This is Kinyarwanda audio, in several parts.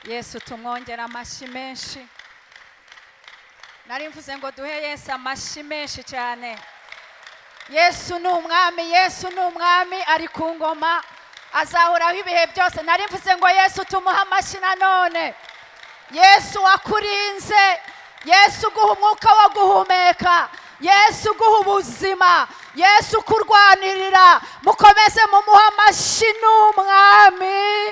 Yesu tumwongera amashyi menshi. Nari mvuze ngo duhe Yesu amashyi menshi cyane. Yesu ni umwami, Yesu ni umwami, ari ku ngoma, azahoraho ibihe byose. Nari mvuze ngo Yesu tumuhe amashyi nanone. Yesu wakurinze, Yesu uguha umwuka wo guhumeka, Yesu uguha ubuzima, Yesu ukurwanirira, mukomeze mumuhe amashyi. Ni umwami,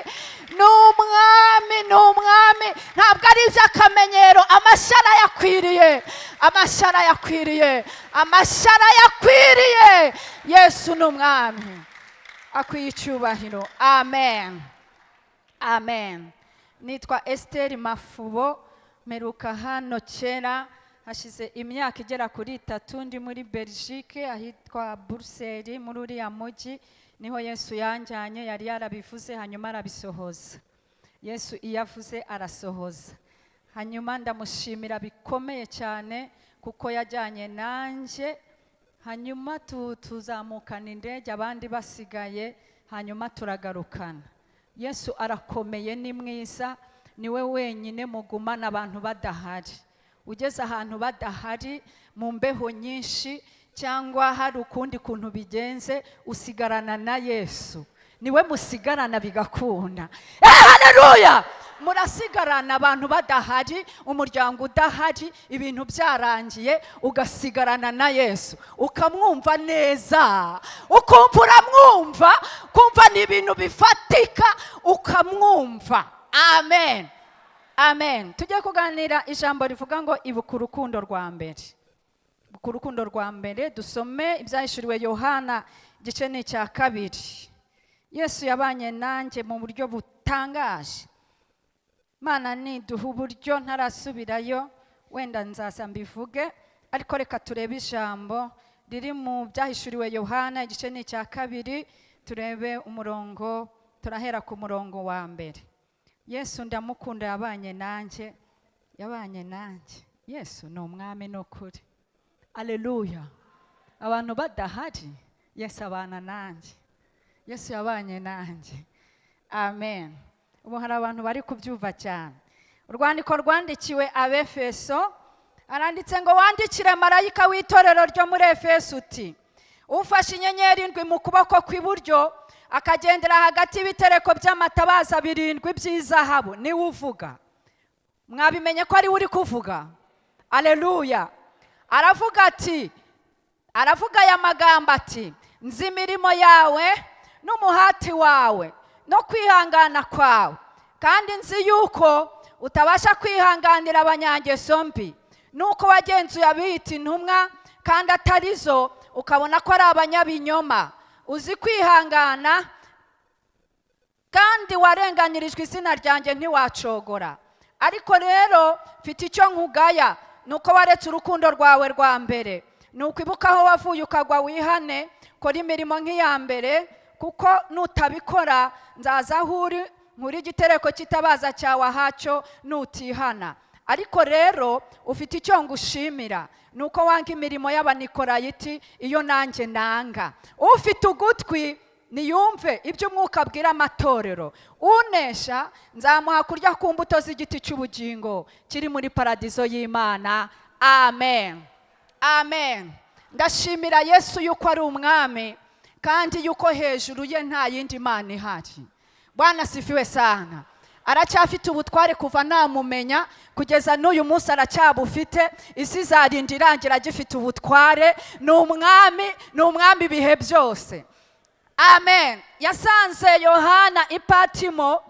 ni umwami, ni umwami. Ntabwo ari iby'akamenyero. Amashyi arayakwiriye, amashyi arayakwiriye, amashyi arayakwiriye. Yesu ni umwami, akwiye icyubahiro. Amen, amen. Nitwa Esiteri Mafubo. Mperuka hano kera, hashize imyaka igera kuri 3, ndi muri Belgique ahitwa Buruseli. Muri uriya mujyi niho Yesu yanjyanye. Yari yarabivuze, hanyuma arabisohoza. Yesu iyo avuze arasohoza. Hanyuma ndamushimira bikomeye cyane kuko yajyanye nanjye, hanyuma tuzamukana indege abandi basigaye, hanyuma turagarukana. Yesu arakomeye, ni mwiza, niwe wenyine mugumana abantu badahari. Ugeze ahantu badahari, mu mbeho nyinshi cyangwa hari ukundi kuntu bigenze, usigarana na Yesu, niwe musigarana bigakunda. Haleluya! Murasigarana abantu badahari, umuryango udahari, ibintu byarangiye, ugasigarana na Yesu, ukamwumva neza, ukumva uramwumva, kumva ni ibintu bifatika, ukamwumva. Amen, amen. Tujye kuganira ijambo rivuga ngo ibuka urukundo rwa mbere. Ibuka urukundo rwa mbere. Dusome Ibyahishuriwe Yohana, igice ni icya 2. Yesu yabanye nanjye mu buryo butangaje. Mana niduha uburyo ntarasubirayo, wenda nzaza mbivuge, ariko reka turebe ijambo riri mu Byahishuriwe Yohana, igice ni icya 2, turebe umurongo, turahera ku murongo wa 1. Yesu ndamukunda, yabanye nanjye, yabanye nanjye. Yesu ni umwami, ni ukuri. Aleluya! Abantu badahari, Yesu abana nanjye. Yesu yabanye nanjye. Amen. Ubu hari abantu bari kubyumva cyane. Urwandiko rwandikiwe Abefeso, aranditse ngo: "Wandikire marayika w'itorero ryo muri Efeso uti: Ufashe inyenyeri ndwi mu kuboko kw'iburyo, akagendera hagati y'ibitereko by'amatabaza birindwi by'izahabu, niwe uvuga." Mwabimenye ko ariwe uri kuvuga? Aleluya! Aravuga ati, aravuga aya magambo ati: "Nzi imirimo yawe n'umuhati wawe no kwihangana kwawe, kandi nzi yuko utabasha kwihanganira abanyangeso mbi, nuko wagenzuye abiyita intumwa kandi atari zo, ukabona ko ari abanyabinyoma. Uzi kwihangana, kandi warenganirijwe izina ryanjye ntiwacogora. Ariko rero mfite icyo nkugaya, ni uko waretse urukundo rwawe rwa mbere. Ni ukwibuka aho wavuye ukagwa, wihane, kora imirimo nk'iya mbere, kuko nutabikora nzaza aho uri nkuri igitereko cy'itabaza cyawe ahacyo nutihana. Ariko rero ufite icyo ngushimira, ni uko wanga imirimo y'Abanikorayiti, iyo nanjye nanga. Ufite ugutwi niyumve ibyo Umwuka abwira amatorero. Unesha nzamuha kurya ku mbuto z'igiti cy'ubugingo kiri muri paradizo y'Imana." Amen, amen. Ndashimira Yesu yuko ari umwami, kandi yuko hejuru ye nta yindi mana ihari. Bwana asifiwe sana. Aracyafite ubutware kuva namumenya kugeza n'uyu munsi, aracyabufite. Isi izarinda irangira agifite ubutware. Ni umwami, ni umwami ibihe byose. Amen. Yasanze Yohana i Patimo,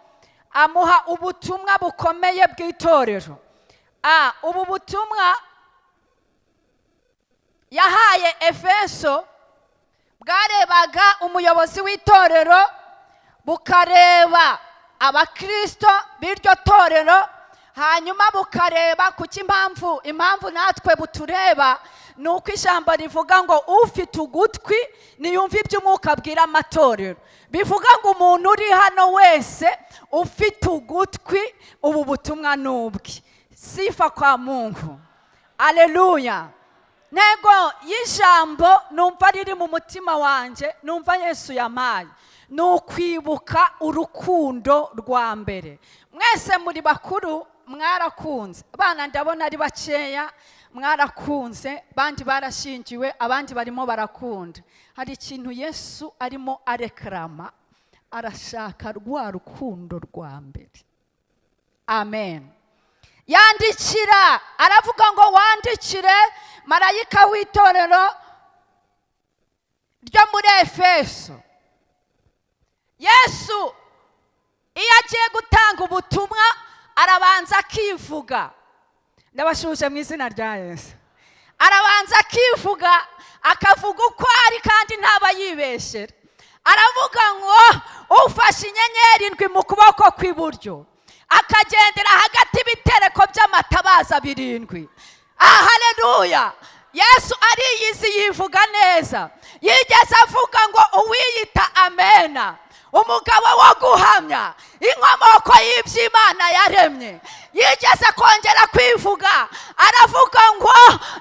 amuha ubutumwa bukomeye bw'itorero. Ubu butumwa yahaye Efeso bwarebaga umuyobozi w'itorero, bukareba abakirisito b'iryo torero, hanyuma bukareba kuki impamvu natwe butureba ni uko ijambo rivuga ngo: "Ufite ugutwi niyumve ibyo Umwuka abwira amatorero." Bivuga ngo umuntu uri hano wese ufite ugutwi, ubu butumwa ni ubwe. Sifa kwa Mungu. Aleluya! Ntego y'ijambo numva riri mu mutima wanjye, numva Yesu yampaye, Ni ukwibuka urukundo rwa mbere. Mwese muri bakuru, mwarakunze. Abana ndabona ari bakeya. Mwarakunze, abandi barashyingiwe, abandi barimo barakunda. Hari ikintu Yesu arimo arekarama, arashaka rwa rukundo rwa mbere. Amen. Yandikira, aravuga ngo: "Wandikire marayika w'itorero ryo muri Efeso." Yesu iyo agiye gutanga ubutumwa arabanza akivuga. Ndabasuhuje mu izina rya Yesu. Arabanza akivuga, akavuga uko ari, kandi ntaba yibeshyera. Aravuga ngo: "Ufashe inyenyeri indwi mu kuboko kw'iburyo, akagendera hagati y'ibitereko by'amatabaza birindwi." Haleluya! Yesu ariyizi, yivuga neza. Yigeze avuga ngo: "Uwiyita Amena, umugabo wo guhamya, inkomoko y'iby'Imana yaremye." Yigeze kongera kwivuga, aravuga ngo: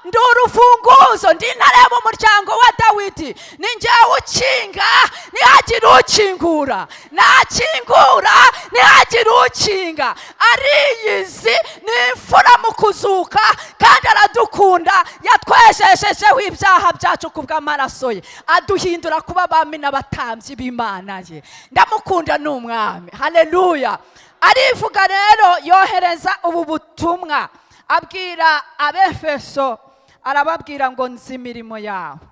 "Ndi urufunguzo, ndi intare mu muryango wa Dawidi, ni njyewe ukinga ntihagire ukingura, nakingura ntihagire ukinga." Ariyizi, ni imfura mu kuzuka, kandi aradukunda. Yatwejeshejeho ibyaha byacu ku bw'amaraso ye, aduhindura kuba abami n'abatambyi b'Imana ye. Ndamukunda, ni umwami. Haleluya! Arivuga rero, yohereza ubu butumwa, abwira Abefeso, arababwira ngo: "Nzi imirimo yawe."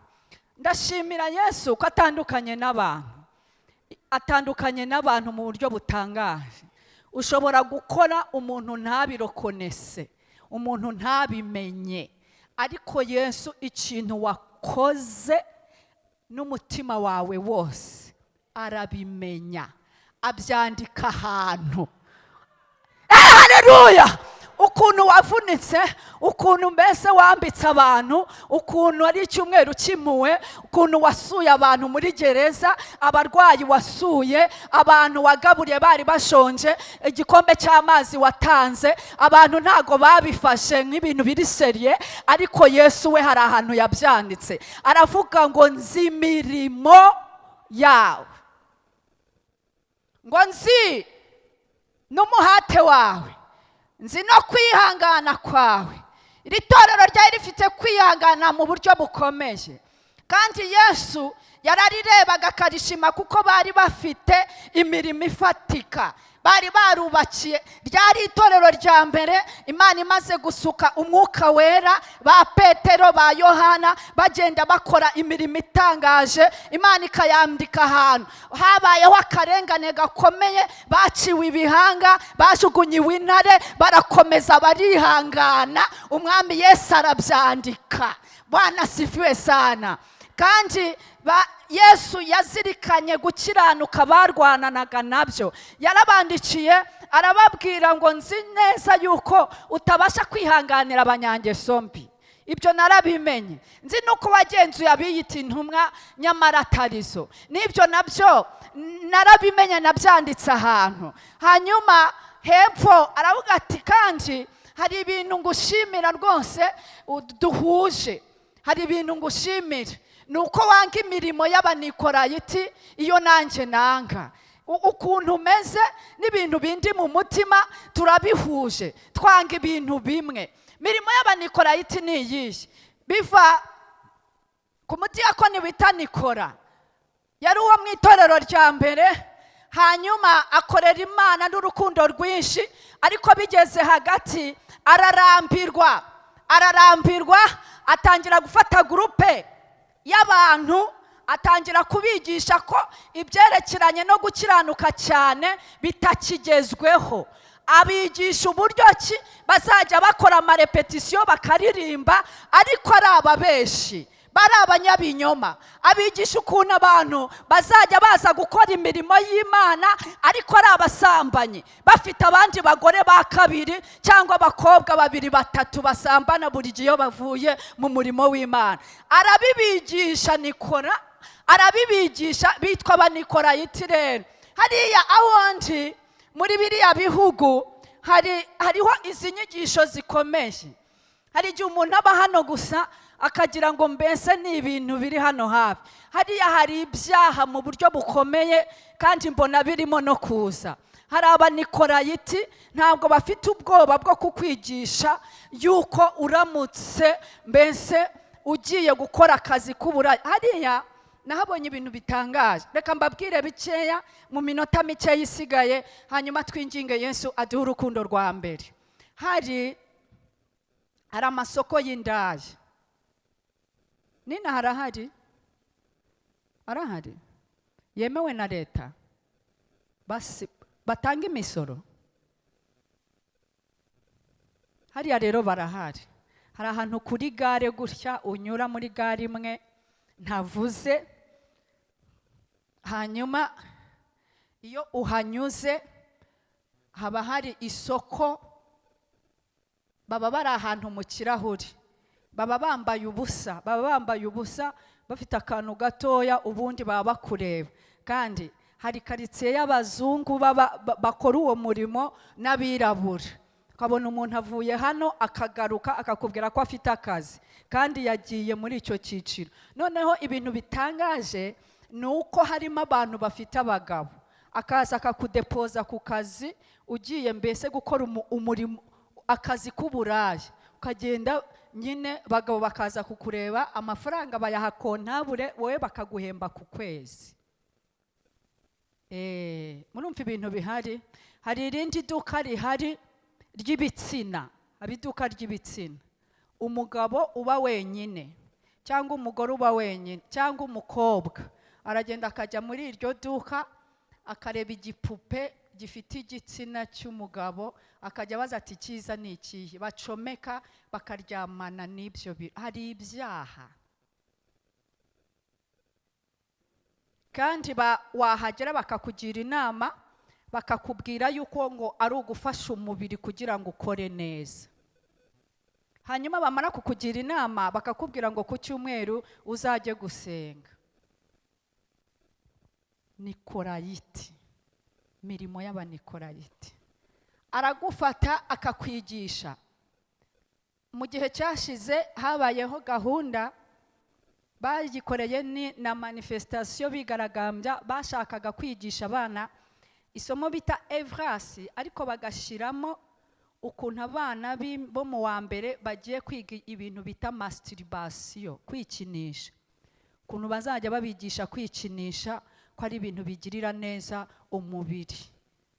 Ndashimira Yesu ko atandukanye n'abantu, atandukanye n'abantu mu buryo butangaje. Ushobora gukora umuntu ntabirokonese, umuntu ntabimenye, ariko Yesu ikintu wakoze n'umutima wawe wose arabimenya, abyandika ahantu. Haleluya! Ukuntu wavunitse, ukuntu mbese wambitse abantu, ukuntu ari icyumweru cy'impuhwe, ukuntu wasuye abantu muri gereza, abarwayi wasuye, abantu wagaburiye bari bashonje, igikombe cy'amazi watanze, abantu ntago babifashe nk'ibintu biri sérieux, ariko Yesu we hari ahantu yabyanditse. Aravuga ngo: "Nzi imirimo yawe," ngo: "Nzi n'umuhate wawe, nzi no kwihangana kwawe." Iri torero ryari rifite kwihangana mu buryo bukomeye, kandi Yesu yararirebaga akarishima, kuko bari bafite imirimo ifatika bari barubakiye. Ryari itorero rya mbere Imana imaze gusuka Umwuka Wera, ba Petero, ba Yohana bagenda bakora imirimo itangaje, Imana ikayandika ahantu. Habayeho akarengane gakomeye, baciwe ibihanga, bajugunyiwe intare, barakomeza barihangana. Umwami Yesu arabyandika. Bwana asifiwe sana. Kandi Yesu yazirikanye gukiranuka barwananaga nabyo. Yarabandikiye, arababwira ngo: "Nzi neza yuko utabasha kwihanganira abanyangeso mbi, ibyo narabimenye. Nzi nuko wagenzuye abiyita intumwa nyamara atarizo, n'ibyo nabyo narabimenye, nabyanditse ahantu." Hanyuma hepfo aravuga ati: "Kandi hari ibintu ngushimira rwose duhuje, hari ibintu ngushimira, ni uko wanga imirimo y'Abanikorayiti, iyo nanjye nanga. Ukuntu umeze n'ibintu bindi mu mutima turabihuje, twanga ibintu bimwe." Mirimo y'Abanikorayiti ni iyihe? Biva ku mudiyakoni wita Nikora. Yari uwo mu itorero rya mbere, hanyuma akorera Imana n'urukundo rwinshi, ariko bigeze hagati ararambirwa, ararambirwa, atangira gufata groupe y'abantu, atangira kubigisha ko ibyerekeranye no gukiranuka cyane bitakigezweho. Abigisha uburyo ki bazajya bakora amarepetisiyo, bakaririmba, ariko ari ababeshi, bari abanyabinyoma. Abigisha ukuntu abantu bazajya baza gukora imirimo y'Imana ariko ari abasambanyi, bafite abandi bagore ba kabiri cyangwa abakobwa babiri, batatu, basambana buri gihe iyo bavuye mu murimo w'Imana. Arabibigisha, Nikora arabibigisha, bitwa Abanikorayiti. Rero hariya aho ndi muri biriya bihugu hariho izi nyigisho zikomeye. Hari igihe umuntu aba hano gusa Akagira ngo mbese ni ibintu biri hano hafi. Hariya hari ibyaha mu buryo bukomeye, kandi mbona birimo no kuza. Hari Abanikorayiti, ntabwo bafite ubwoba bwo kukwigisha yuko uramutse mbese ugiye gukora akazi k'uburaya. Hariya nahabonye ibintu bitangaje. Reka mbabwire bikeya mu minota mikeya isigaye, hanyuma twinginge Yesu aduhe urukundo rwa mbere. Hari amasoko y'indaya. Nina harahari, arahari, yemewe na leta, basi batanga imisoro. Hariya rero barahari. Hari ahantu kuri gare gutya, unyura muri gare imwe ntavuze, hanyuma iyo uhanyuze haba hari isoko. Baba bari ahantu mu kirahuri, baba bambaye ubusa, baba bambaye ubusa, bafite akantu gatoya, ubundi baba bakureba. Kandi hari karitsiye y'abazungu baba bakora uwo murimo n'abirabura. Ukabona umuntu avuye hano akagaruka akakubwira ko afite akazi, kandi yagiye muri icyo cyiciro. Noneho ibintu bitangaje ni uko harimo abantu bafite abagabo, akaza akakudepoza ku kazi, ugiye mbese gukora umurimo, akazi k'uburaya, ukagenda nyine, abagabo bakaza kukureba, amafaranga bayaha kontabure, wowe bakaguhemba ku kwezi. Murumva ibintu bihari. Hari irindi duka rihari ry'ibitsina. Haba iduka ry'ibitsina. Umugabo uba wenyine cyangwa umugore uba wenyine cyangwa umukobwa aragenda akajya muri iryo duka, akareba igipupe gifite igitsina cy'umugabo, akajya abaza ati: "Icyiza ni ikihe?" Bacomeka bakaryamana n'ibyo. Hari ibyaha. Kandi wahagera bakakugira inama, bakakubwira yuko ngo ari ugufasha umubiri kugira ngo ukore neza. Hanyuma bamara kukugira inama, bakakubwira ngo ku cyumweru uzajye gusenga. Nikorayiti, mirimo y'Abanikorayiti. Aragufata akakwigisha. Mu gihe cyashize habayeho gahunda bayikoreye, ni na manifestation, bigaragambya. Bashakaga kwigisha abana isomo bita Evrasi, ariko bagashyiramo ukuntu abana bo mu wa mbere bagiye kwiga ibintu bita masturbation, kwikinisha, ukuntu bazajya babigisha kwikinisha, ko ari ibintu bigirira neza umubiri.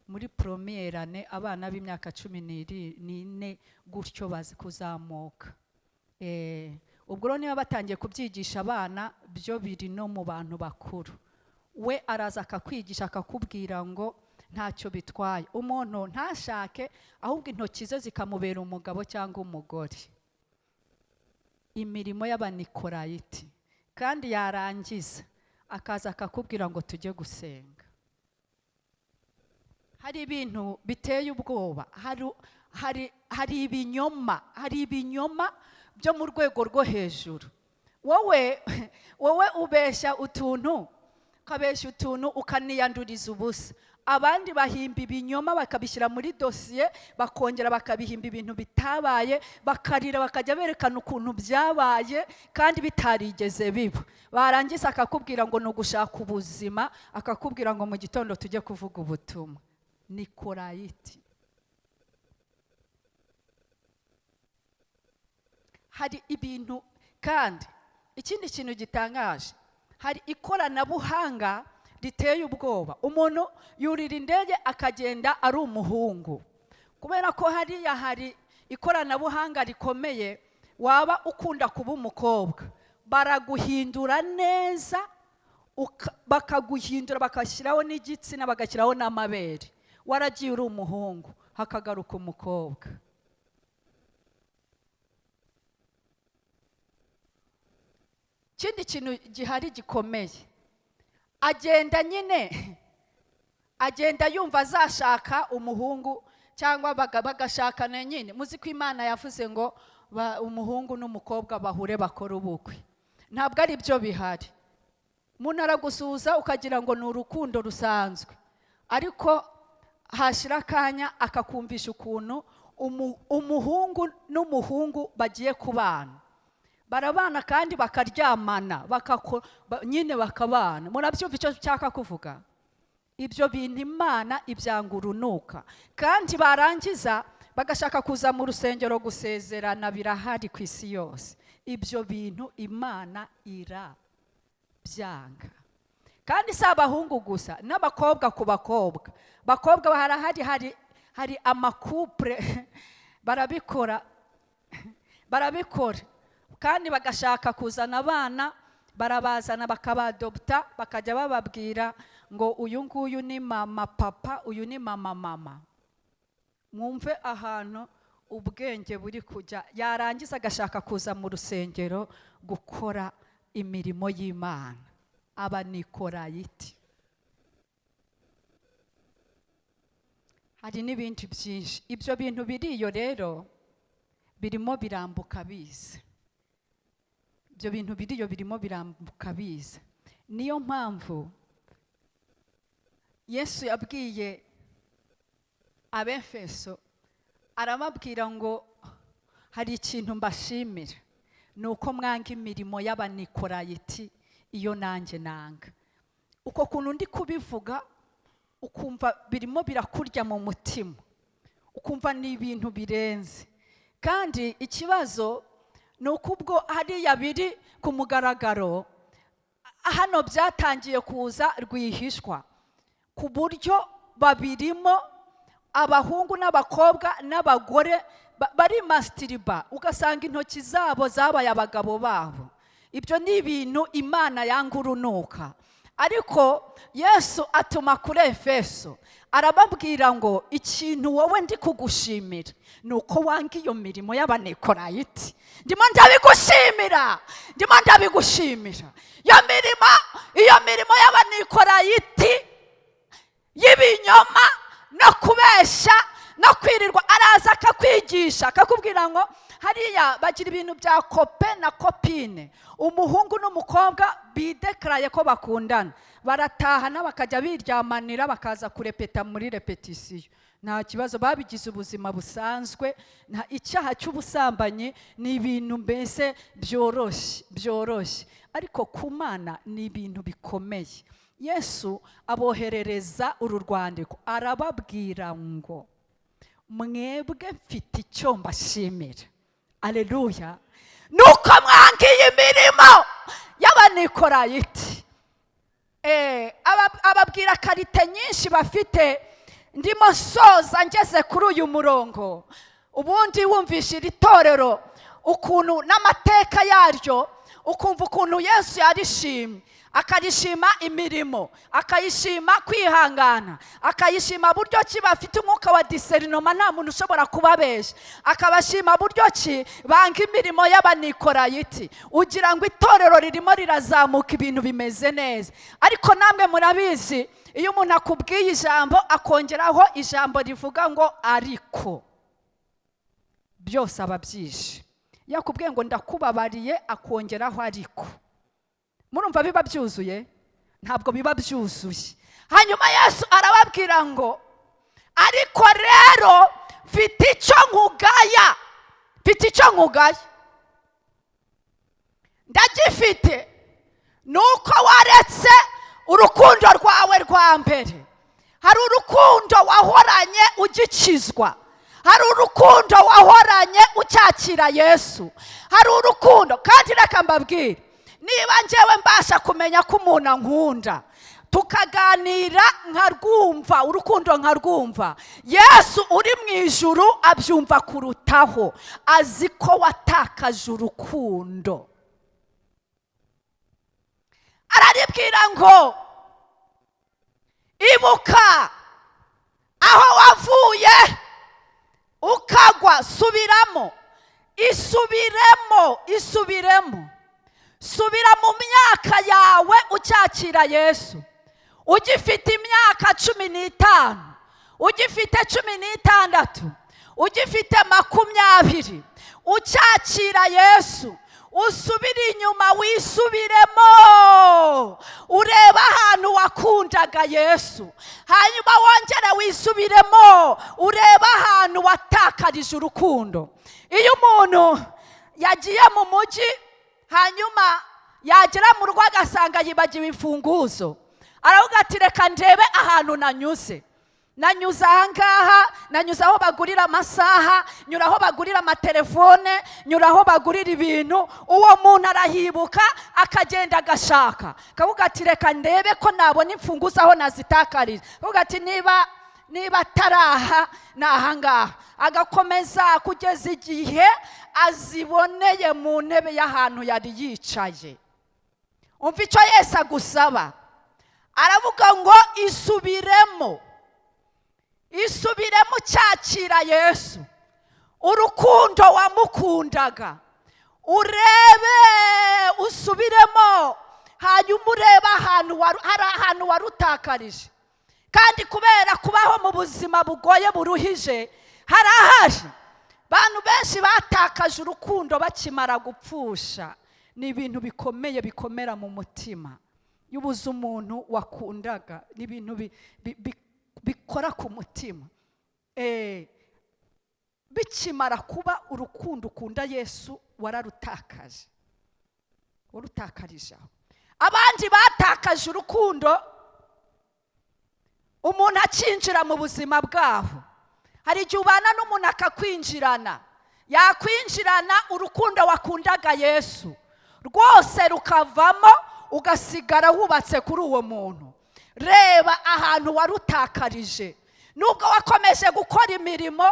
Muri première année, abana b'imyaka 14 gutyo bazi kuzamuka. Ubwo rero niba batangiye kubyigisha abana, byo biri no mu bantu bakuru. We araza akakwigisha, akakubwira ngo ntacyo bitwaye, umuntu ntashake, ahubwo intoki ze zikamubera umugabo cyangwa umugore. Imirimo y'Abanikorayiti. Kandi yarangiza akaza akakubwira ngo tujye gusenga. Hari ibintu biteye ubwoba. Hari ibinyoma, hari ibinyoma byo mu rwego rwo hejuru. Wowe ubeshya utuntu, ukabeshya utuntu, ukaniyanduriza ubusa. Abandi bahimba ibinyoma, bakabishyira muri dosiye, bakongera bakabihimba ibintu bitabaye, bakarira, bakajya berekana ukuntu byabaye kandi bitarigeze biba. Barangiza akakubwira ngo ni ugushaka ubuzima, akakubwira ngo mu gitondo tujye kuvuga ubutumwa. Nikorayiti. Hari ibintu. Kandi ikindi kintu gitangaje, hari ikoranabuhanga riteye ubwoba. Umuntu yurira indege akagenda ari umuhungu, kubera ko hariya hari ikoranabuhanga rikomeye. Waba ukunda kuba umukobwa, baraguhindura neza, bakaguhindura, bagashyiraho n'igitsina, bagashyiraho n'amabere. Waragiye uri umuhungu, hakagaruka umukobwa. Ikindi kintu gihari gikomeye, agenda nyine, agenda yumva azashaka umuhungu cyangwa bagashakana nyine. Muzi ko Imana yavuze ngo umuhungu n'umukobwa bahure bakore ubukwe. Ntabwo ari byo bihari. Umuntu aragusuhuza ukagira ngo ni urukundo rusanzwe, ariko hashira akanya akakumvisha ukuntu umuhungu n'umuhungu bagiye kubana. Barabana kandi bakaryamana, nyine bakabana. Murabyumva icyo nshaka kuvuga? Ibyo bintu Imana ibyanga urunuka. Kandi barangiza bagashaka kuza mu rusengero gusezerana. Birahari ku isi yose. Ibyo bintu Imana irabyanga. Kandi si abahungu gusa, n'abakobwa ku bakobwa. Bakobwa harahari, hari ama couple barabikora, barabikora kandi bagashaka kuzana abana, barabazana bakabadopta, bakajya bababwira ngo uyu nguyu ni mama papa, uyu ni mama mama. Mwumve ahantu ubwenge buri kujya. Yarangiza agashaka kuza mu rusengero gukora imirimo y'Imana. Abanikorayiti. Hari n'ibindi byinshi. Ibyo bintu biriyo rero birimo birambuka biza. Ibyo bintu biriyo birimo birambuka biza. Niyo mpamvu Yesu yabwiye Abefeso, arababwira ngo hari ikintu mbashimira, ni uko mwanga imirimo y'Abanikorayiti iyo nanjye nanga. Uko kuntu ndi kubivuga ukumva birimo birakurya mu mutima, ukumva ni ibintu birenze. Kandi ikibazo ni uko ubwo hariya biri ku mugaragaro, hano byatangiye kuza rwihishwa, ku buryo babirimo abahungu n'abakobwa n'abagore bari masitiriba, ugasanga intoki zabo zabaye abagabo babo. Ibyo ni ibintu Imana yanga urunuka. Ariko Yesu atuma kuri Efeso, arababwira ngo ikintu wowe ndi kugushimira ni uko wanga iyo mirimo y'Abanikorayiti. Ndimo ndabigushimira, ndimo ndabigushimira. Iyo mirimo y'Abanikorayiti y'ibinyoma no kubeshya no kwirirwa, araza akakwigisha akakubwira ngo hariya bagira ibintu bya copain na copine, umuhungu n'umukobwa bidekaraye ko bakundana, baratahana bakajya biryamanira, bakaza kurepeta muri répétition, nta kibazo, babigize ubuzima busanzwe. Icyaha cy'ubusambanyi ni ibintu mbese byoroshye, byoroshye, ariko ku Mana ni ibintu bikomeye. Yesu aboherereza uru rwandiko, arababwira ngo mwebwe mfite icyo mbashimira, aleluya, nuko mwangiye imirimo y'Abanikorayiti. Ababwira qualité nyinshi bafite. Ndimo soza ngeze kuri uyu murongo. Ubundi wumvisha iri torero ukuntu n'amateka yaryo, ukumva ukuntu Yesu yarishimye, akarishima imirimo, akayishima kwihangana, akayishima buryo ki bafite umwuka wa discernement, nta muntu ushobora kubabeshya, akabashima buryo ki banga imirimo y'Abanikorayiti, ugira ngo itorero ririmo rirazamuka, ibintu bimeze neza. Ariko namwe murabizi, iyo umuntu akubwiye ijambo akongeraho ijambo rivuga ngo ariko, byose aba abyishe. Iyo akubwiye ngo ndakubabariye, akongeraho ariko, murumva biba byuzuye? Ntabwo biba byuzuye. Hanyuma Yesu arababwira ngo ariko rero mfite icyo nkugaya, mfite icyo nkugaya, ndagifite, ni uko waretse urukundo rwawe rwa mbere. Hari urukundo wahoranye ugikizwa, hari urukundo wahoranye ucyakira Yesu, hari urukundo. Kandi reka mbabwire, niba njyewe mbasha kumenya ko umuntu ankunda, tukaganira nkarwumva urukundo, nkarwumva, Yesu uri mu ijuru abyumva kurutaho. Azi ko watakaje urukundo. Araribwira ngo ibuka aho wavuye ukagwa, subiramo, isubiremo, isubiremo, subira mu myaka yawe ucyakira Yesu, ugifite imyaka 15, ugifite 16, ugifite 20, ucyakira Yesu. Usubire inyuma, wisubiremo, urebe ahantu wakundaga Yesu, hanyuma wongere wisubiremo, urebe ahantu watakarije urukundo. Iyo umuntu yagiye mu mujyi Hanyuma yagera mu rugo agasanga yibagiwe imfunguzo. Aravuga ati: "Reka ndebe ahantu nanyuze. Nanyuze ahangaha, nanyuze aho bagurira amasaha, nyura aho bagurira amatelefone, nyura aho bagurira ibintu." Uwo muntu arahibuka, akagenda agashaka, akavuga ati: "Reka ndebe ko nabona imfunguzo aho nazitakarije." Akavuga ati: Niba ataraha, ni ahangaha." Agakomeza kugeza igihe aziboneye mu ntebe y'ahantu yari yicaye. Umva icyo Yesu agusaba. Aravuga ngo: "Isubiremo, isubiremo." Cyakira Yesu, urukundo wamukundaga, urebe, usubiremo, hanyuma urebe ahantu hari ahantu warutakarije. Kandi kubera kubaho mu buzima bugoye, buruhije, harahaje abantu benshi batakaje urukundo bakimara gupfusha. Ni ibintu bikomeye, bikomera mu mutima. Iyo ubuze umuntu wakundaga, ni ibintu bikora ku mutima. Bikimara kuba, urukundo ukunda Yesu wararutakaje, warutakarije aho. Abandi batakaje urukundo umuntu akinjira mu buzima bwabo. Hari igihe ubana n'umuntu akakwinjirana, yakwinjirana, urukundo wakundaga Yesu rwose rukavamo, ugasigara wubatse kuri uwo muntu. Reba ahantu warutakarije. Nubwo wakomeje gukora imirimo,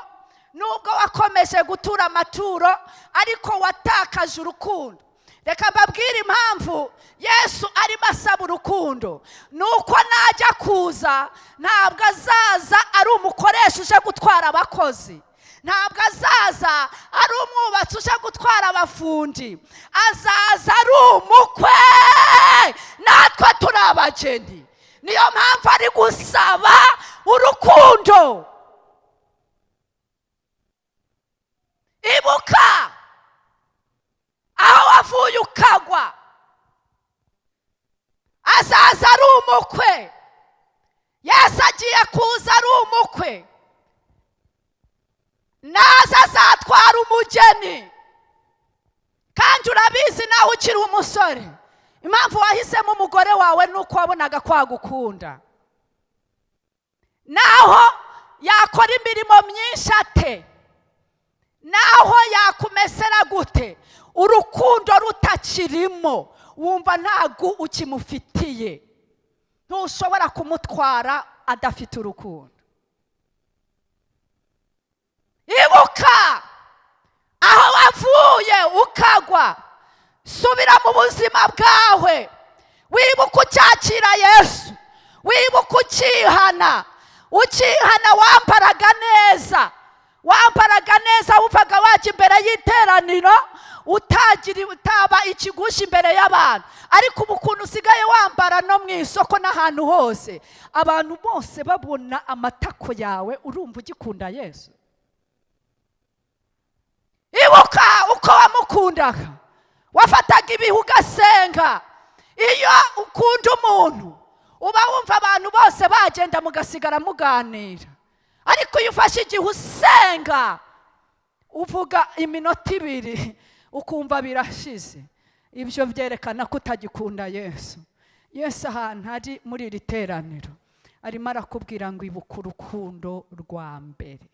nubwo wakomeje gutura amaturo, ariko watakaje urukundo. Reka mbabwire impamvu Yesu arimo asaba urukundo. Ni uko najya kuza, ntabwo azaza ari umukoresha uje gutwara abakozi, ntabwo azaza ari umwubatsi uje gutwara abafundi. Azaza ari umukwe, natwe turi abageni. Niyo mpamvu ari gusaba urukundo. Ibuka aho wavuye ukagwa. Azaza ari umukwe. Yesu agiye kuza ari umukwe. Naza azatwara umugeni. Kandi urabizi, nawe ukiri umusore, impamvu wahisemo umugore wawe ni uko wabonaga ko agukunda. Naho yakora imirimo myinshi ate, naho yakumesera gute, urukundo rutakirimo, wumva ntabwo ukimufitiye. Ntushobora kumutwara adafite urukundo. Ibuka aho wavuye ukagwa. Subira mu buzima bwawe, wibuka ucyakira Yesu, wibuka ukihana. Ukihana wambaraga neza, wambaraga neza, wumvaga wajya imbere y'iteraniro utagira, utaba ikigushi imbere y'abantu. Ariko ubu ukuntu usigaye wambara no mu isoko n'ahantu hose, abantu bose babona amatako yawe, urumva ugikunda Yesu? Ibuka uko wamukundaga, wafataga ibihe ugasenga. Iyo ukunda umuntu, uba wumva abantu bose bagenda, mugasigara muganira. Ariko iyo ufashe igihe usenga, uvuga iminota 2 ukumva birashize. Ibyo byerekana ko utagikunda Yesu. Yesu ahantu ari muri iri teraniro arimo arakubwira ngo: "Ibuka urukundo rwa mbere."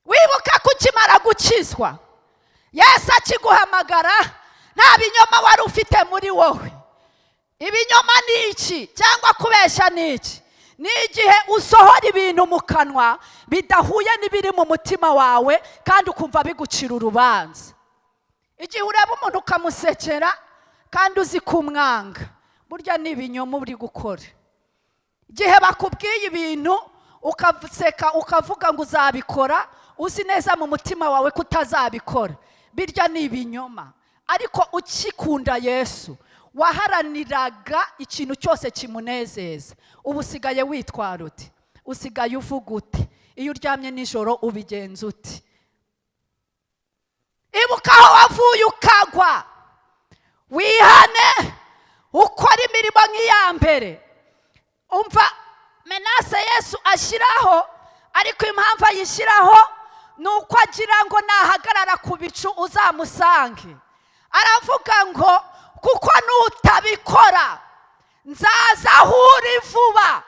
Wibuka ko ukimara gukizwa, Yesu akiguhamagara, nta binyoma wari ufite muri wowe. Ibinyoma ni iki, cyangwa kubeshya ni iki? Ni igihe usohora ibintu mu kanwa bidahuye n'ibiri mu mutima wawe, kandi ukumva bigucira urubanza. Igihe ureba umuntu ukamusekera kandi uzi kumwanga, burya ni ibinyoma uri gukora. Igihe bakubwiye ibintu ukaseka, ukavuga ngo uzabikora, uzi neza mu mutima wawe ko utazabikora, birya ni ibinyoma. Ariko ukikunda Yesu, waharaniraga ikintu cyose kimunezeza. Ubu usigaye witwara ute? Usigaye uvuga ute? Iyo uryamye nijoro ubigenza ute? Ibuka aho wavuye ukagwa, wihane, ukora imirimo nk'iya mbere. Umva menace Yesu ashyiraho, ariko impamvu ayishyiraho ni uko Ni uko agira ngo nahagarara ku bicu uzamusange. Aravuga ngo kuko nutabikora nzaza aho uri vuba,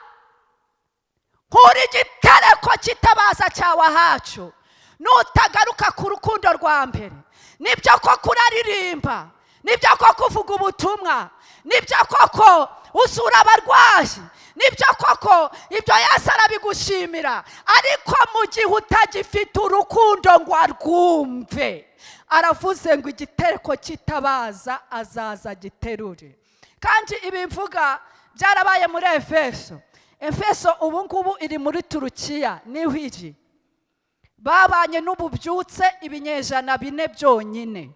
nkura igitereko cy'itabaza cyawe ahacu, nutagaruka ku rukundo rwa mbere. Nibyo koko uraririmba, nibyo koko uvuga ubutumwa, nibyo koko usura abarwayi, nibyo koko ibyo Yesu arabigushimira, ariko mu gihe utagifite urukundo ngo arwumve, aravuze ngo igitereko cy'itabaza azaza giterure. Kandi ibi mvuga byarabaye muri Efeso. Efeso ubu ngubu iri muri Turukiya, niho iri. Babanye n'ububyutse ibinyejana 4 byonyine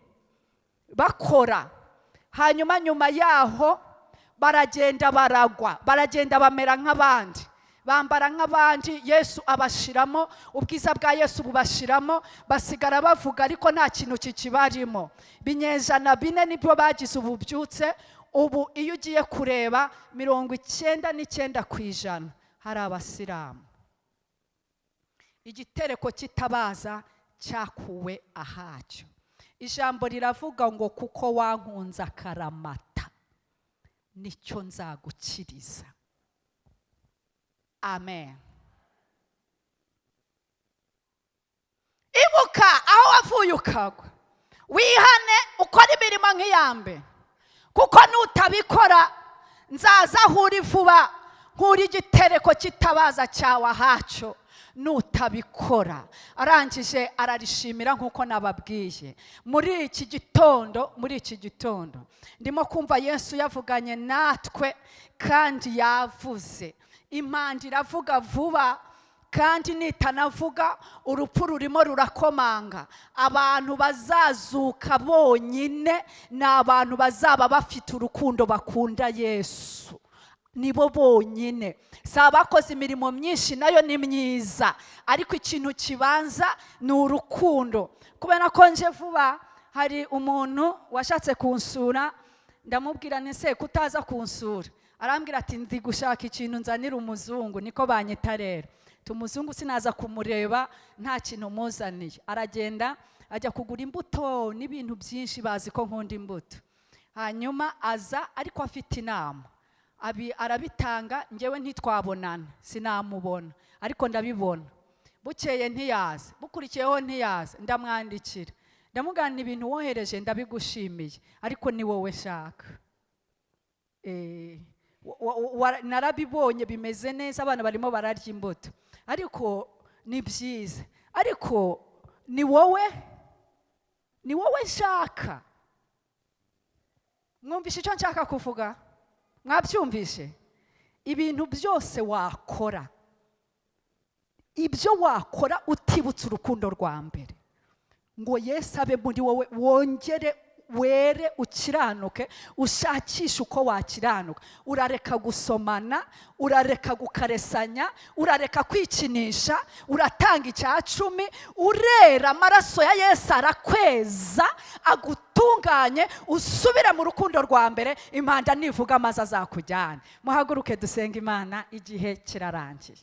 bakora, hanyuma nyuma yaho baragenda baragwa, baragenda bamera nk'abandi, bambara nk'abandi. Yesu abashiramo ubwiza bwa Yesu bubashiramo, basigara bavuga ariko nta kintu kikibarimo. Binyejana 4 nibwo bagize ububyutse. Ubu iyo ugiye kureba 99% hari abasilamu. Igitereko cy'itabaza cyakuwe ahacyo. Ijambo riravuga ngo kuko wankunze akaramata nicyo nzagukiriza. Amen. Ibuka aho wavuye ukagwa, wihane, ukore imirimo nk'iya mbere, kuko nutabikora nzaza aho uri vuba, nkura igitereko cy'itabaza cyawe ahacyo, nutabikora. Arangije ararishimira nk'uko nababwiye. Muri iki gitondo ndimo kumva Yesu yavuganye natwe, kandi yavuze. Impanda iravuga vuba, kandi nitanavuga urupfu rurimo rurakomanga. Abantu bazazuka bonyine ni abantu bazaba bafite urukundo bakunda Yesu, nibo bonyine. Si abakoze imirimo myinshi, nayo ni myiza, ariko ikintu kibanza ni urukundo. Kubera ko nje vuba, hari umuntu washatse kunsura, ndamubwira nti se kutaza kunsura? Arambwira ati ndi gushaka ikintu nzanira umuzungu, niko banyita rero. Umuzungu sinaza kumureba nta kintu muzaniye. Aragenda ajya kugura imbuto n'ibintu byinshi, bazi ko nkunda imbuto. Hanyuma aza ariko afite inama, arabitanga. Njyewe ntitwabonana, sinamubona, ariko ndabibona. Bukeye ntiyaza, bukurikiyeho ntiyaza, ndamwandikira ndamugana ibintu wohereje ndabigushimiye, ariko ni wowe nshaka. Narabibonye bimeze neza, abana barimo bararya imbuto, ariko ni byiza, ariko ni wowe nshaka. Mwumvishe icyo nshaka kuvuga? Mwabyumvishe? Ibintu byose wakora, ibyo wakora utibutse urukundo rwa mbere, ngo Yesu abe muri wowe, wongere were, ukiranuke, ushakishe uko wakiranuka. Urareka gusomana, urareka gukaresanya, urareka kwikinisha, uratanga 10, urera amaraso ya Yesu arakweza agutunganye, usubire mu rukundo rwa mbere. Impanda nivuga amazi azakujyana. Muhaguruke dusenge Imana, igihe kirarangiye.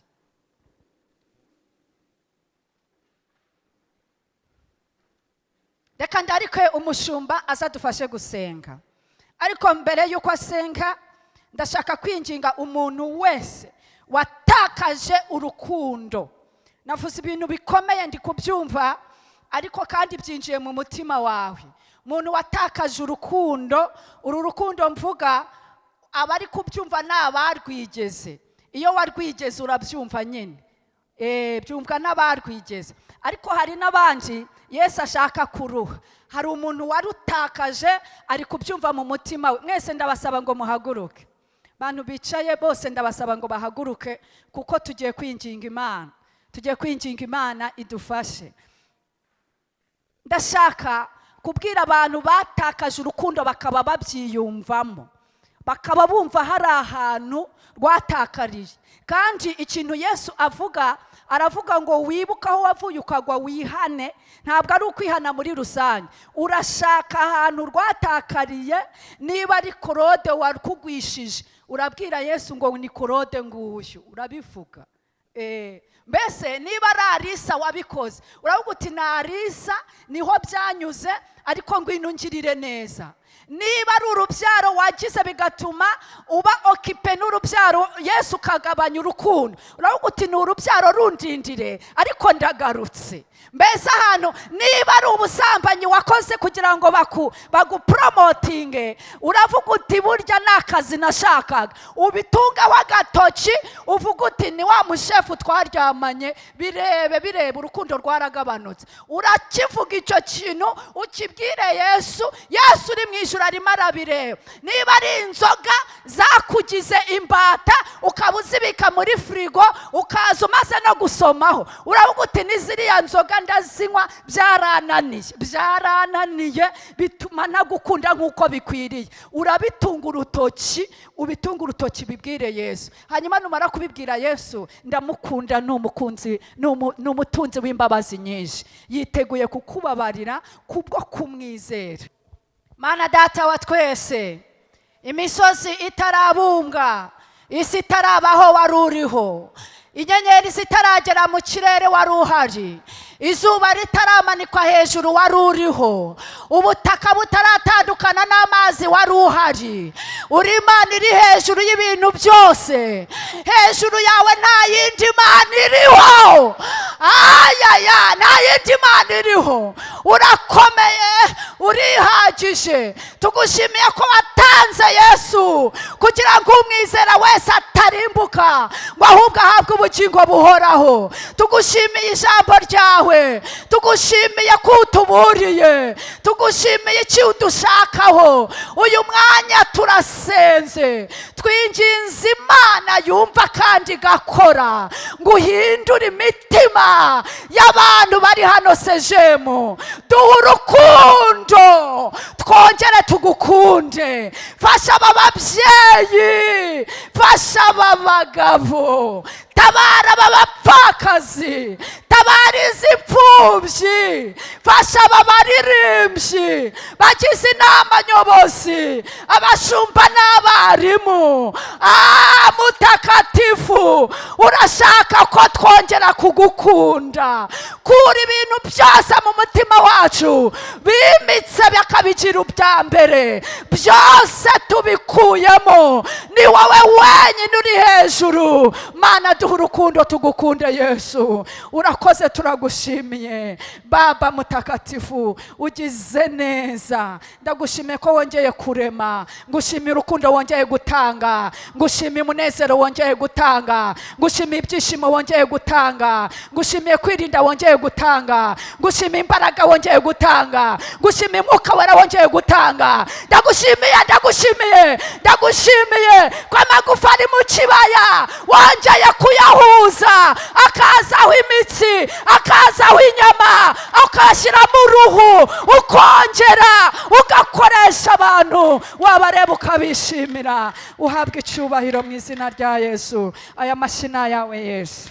Reka ndarike umushumba azadufashe gusenga, ariko mbere y'uko asenga ndashaka kwinginga umuntu wese watakaje urukundo. Navuze ibintu bikomeye ndi kubyumva, ariko kandi byinjiye mu mutima wawe. Umuntu watakaje urukundo, uru rukundo mvuga abari kubyumva ni abarwigeze. Iyo warwigeze urabyumva nyine, byumvwa n'abarwigeze. Ariko hari n'abandi Yesu ashaka kuruha. Hari umuntu warutakaje ari kubyumva mu mutima we. Mwese ndabasaba ngo muhaguruke. Bantu bicaye bose ndabasaba ngo bahaguruke, kuko tugiye kwinginga Imana. Tugiye kwinginga Imana idufashe. Ndashaka kubwira abantu batakaje urukundo bakaba babyiyumvamo, bakaba bumva hari ahantu rwatakariye. Kandi ikintu Yesu avuga, aravuga ngo wibuke aho wavuye ukagwa wihane. Ntabwo ari ukwihana muri rusange. Urashaka ahantu rwatakariye, niba ari Korode warukugwishije, urabwira Yesu ngo ni Korode nguyu, urabivuga. Mbese niba ari Arisa wabikoze, uravuga uti: "Ni Arisa, niho byanyuze, ariko ngwino ungirire neza." Niba ari urubyaro wagize bigatuma uba occupé n'urubyaro, Yesu ukagabanya urukundo, uravuga uti: "Ni urubyaro, rundindire, ariko ndagarutse." Mbese ahantu niba ari ubusambanyi wakoze kugira ngo bagupromotinge, uravuga uti: "Burya ni akazi nashakaga." Ubitungaho agatoki, uvuga uti: "Ni wa mushefu twaryamanye." Birebe, birebe, urukundo rwaragabanutse. Urakivuga icyo kintu, ukibwire Yesu. Yesu uri mu ijuru arimo arabireba. Niba ari inzoga zakugize imbata, ukaba uzibika muri firigo, ukaza umaze no gusomaho, uravuga uti: "Ni ziriya nzoga, ndazinywa, byarananiye, byarananiye, bituma ntagukunda nk'uko bikwiriye." Urabitunga urutoki, ubitunga urutoki, bibwire Yesu. Hanyuma numara kubibwira Yesu, ndamukunda, ni umukunzi, ni umutunzi w'imbabazi nyinshi, yiteguye kukubabarira kubwo kumwizera. Mana Data wa twese, imisozi itarabumbwa, isi itarabaho, wari uriho. Inyenyeri zitaragera mu kirere, wari uhari. Izuba ritaramanikwa hejuru, wari uriho. Ubutaka butaratandukana n'amazi, wari uhari. Uri Imana iri hejuru y'ibintu byose. Hejuru yawe nta yindi mana iriho. Ayaya, nta yindi mana iriho. Urakomeye, urihagije. Tugushimiye ko watanze Yesu kugira ngo umwizera wese atarimbuka, ngo ahubwo ahabwe ubugingo buhoraho. Tugushimiye ijambo ryawe, tugushimiye ko utuburiye, tugushimiye icyo udushakaho. Uyu mwanya turasenze, twinginze Imana yumva kandi igakora ngo uhindure imitima y'abantu bari hano sejemu. Duhe urukundo, twongere tugukunde. Fasha aba babyeyi, fasha aba bagabo, tabara aba bapfakazi, tabara izi mfubyi, fasha aba baririmbyi bagize inama nyobozi, abashumba n'abarimu. Ah, Mutakatifu, urashaka ko twongera kugukunda. Kura ibintu byose mu mutima wacu bimitse bakabigira ubya mbere. Byose tubikuyemo, ni wowe wenyine uri hejuru. Mana, duha urukundo, tugukunde. Yesu, urakoze, turagushimiye. Baba Mutakatifu, ugize neza. Ndagushimiye ko wongeye kurema, ngushimiye urukundo wongeye gutanga, ngushimiye umunezero wongeye gutanga, ngushimiye ibyishimo wongeye gutanga, ngushimiye kwirinda wongeye gutanga, ngushimiye imbaraga wongeye gutanga, ngushimiye Umwuka Wera wongeye gutanga. Ndagushimiye, ndagushimiye, ndagushimiye ko amagufa ari mu kibaya wongeye kuyahuza, akazaho imitsi, akazaho inyama, ukashyiramo uruhu, ukongera ugakoresha abantu, wabareba ukabishimira. Uhabwa icyubahiro mu izina rya Yesu. Aya mashyi ni ayawe, Yesu.